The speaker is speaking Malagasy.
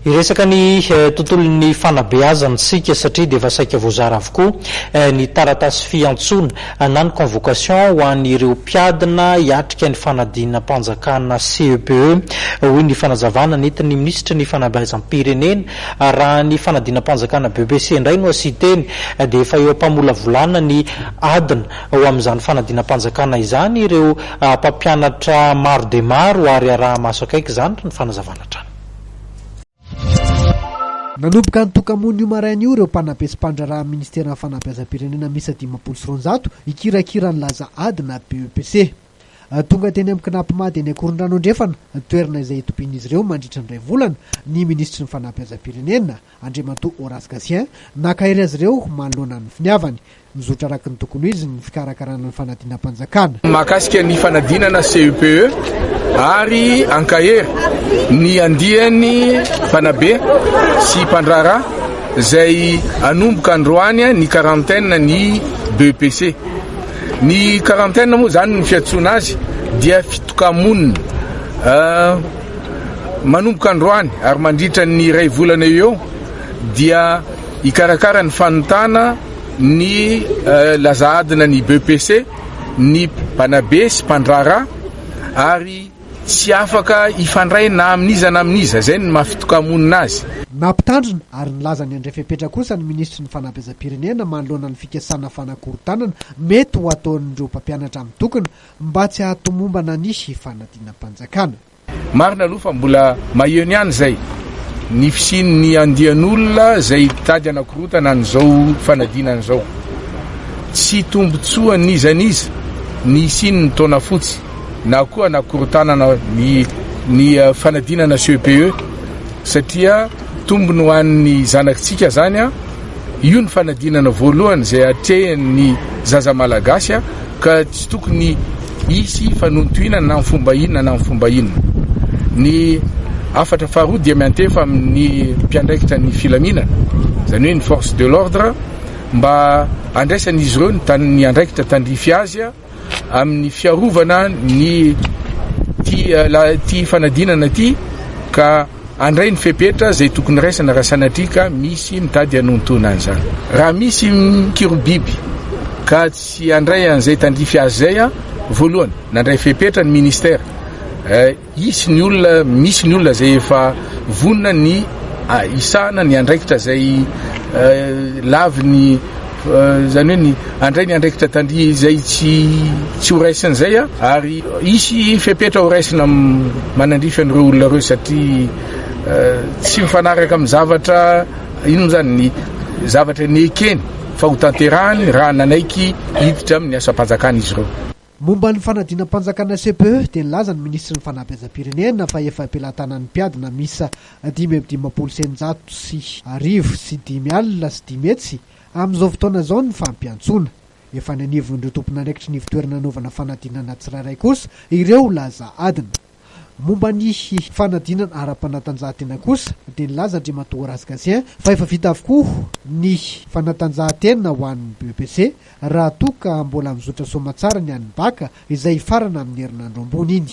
Hiresaka ny tontolon'ny fanabeazana isika satria dia efa saika voazara avokoa ny taratasy fiantsoana na ny convocation ho an'ireo mpiadina hiatrika ny fanadinam-panjakana CEPE, hoy ny fanazavana nentin'ny minisitry ny fanabeazam-pirenena. Raha ny fanadinam-panjakana BEPC indray no asian-teny dia efa eo am-pamolavolana ny adina ho amin'izany fanadinam-panjakana izany ireo mpampianatra maro dia maro ary araha-maso akaiky izany, raha ny fanazavana hatrany. Nanomboka nitoka-monina io maraina io ireo mpanabe sy mpandraharaha amin'ny ministeran'ny fanabeazam-pirenena miisa 250 hikirakira ny laza adina BEPC. Tonga teny amin'ny Cnapmad eny Ankorondrano Andrefana, toerana izay hitobian'izy ireo mandritra ny iray volana, ny minisitry ny fanabeazam-pirenena, Andriamatoa Horace Gatien, nankahery azy ireo manoloana ny finiavany. Mizotra araka ny tokony ho izy ny fikarakarana ny fanadinam-panjakana. Mahakasika ny fanadinana CEPE ary ankahery ny andiany mpanabe sy mpandraharaha izay hanomboka androany ny quarantaine ny BEPC. Ny quarantaine moa izany ny fiantsoana azy dia fitoka-monina manomboka androany ary mandritra ny iray volana eo eo dia hikarakara ny fanontana ny laza adina ny BEPC, ny mpanabe sy mpandraharaha ary tsy afaka hifandray na amin'iza na amin'iza, izay no maha fitoka-monina azy. Nampitandrina ary nilaza ny handray fepetra kosa ny minisitry ny fanabeazam-pirenena manoloana ny fikasana fanakorontanana mety ho ataon'ireo mpampianatra mitokona mba tsy hahatomombana ny fanadinam-panjakana. Marina aloha fa mbola maheno ihany izay ny fisian'ny andian'olona izay mitady hanakorotana an'izao fanadinana izao. Tsy tombontsoan'iza n'iza ny hisian'ny taona fotsy na koa hanakorontanana ny ny fanadinana CEPE satria tombony ho an'ny zanakitsika izany an! Io ny fanadinana voalohany izay atrehin'ny zaza malagasy ka tsy tokony hisy fanontohinana na amin'ny fomba inona na amin'ny fomba inona. Ny hafatra faharoa dia miantefa amin'ny mpiandraikitra ny filaminana, izany hoe ny force de l'ordre, mba handraisan'izy ireo ny andraikitra tandrify azy amin'ny fiarovana ny ity fanadinana ity ka handray ny fepetra izay tokony raisina raha sanatria ka misy mitady hanontona an'izany. Raha misy mikiro biby ka tsy handray an'izay tandrify azy izay, voalohany, nandray fepetra ny ministera. Hisy ny olona, misy ny olona izay efa vonona ny hisahana ny andraikitra izay laviny, izany hoe ny handray ny andraikitra tandria izay tsy tsy ho raisina izay ary hisy fepetra ho raisina manandrify an'ireo olona ireo satria tsy mifanaraka amin'ny zavatra inona izany ny zavatra nekeny fa ho tanterahany raha nanaiky hiditra amin'ny asam-panjakana izy ireo. Momba ny fanadinam-panjakana CPE dia nilaza ny minisitry ny fanabeazam-pirenena fa efa am-pelatanan'ny mpiadina miisa 555 550 amin'izao fotoana izao ny fampiantsoana. Efa any anivon'ireo tompon'andraikitry ny ivotoerana anaovana fanadinana tsirairay kosa ireo laza adina. Momba ny fanadinana ara-panatanjahantena kosa dia nilaza Andriamatoa Horace Gatien fa efa vita avokoa ny fanatanjahantena ho an'ny BEPC raha toa ka mbola mizotra soamatsara ny an'ny Bacc izay hifarana amin'ny herinandro ambony iny.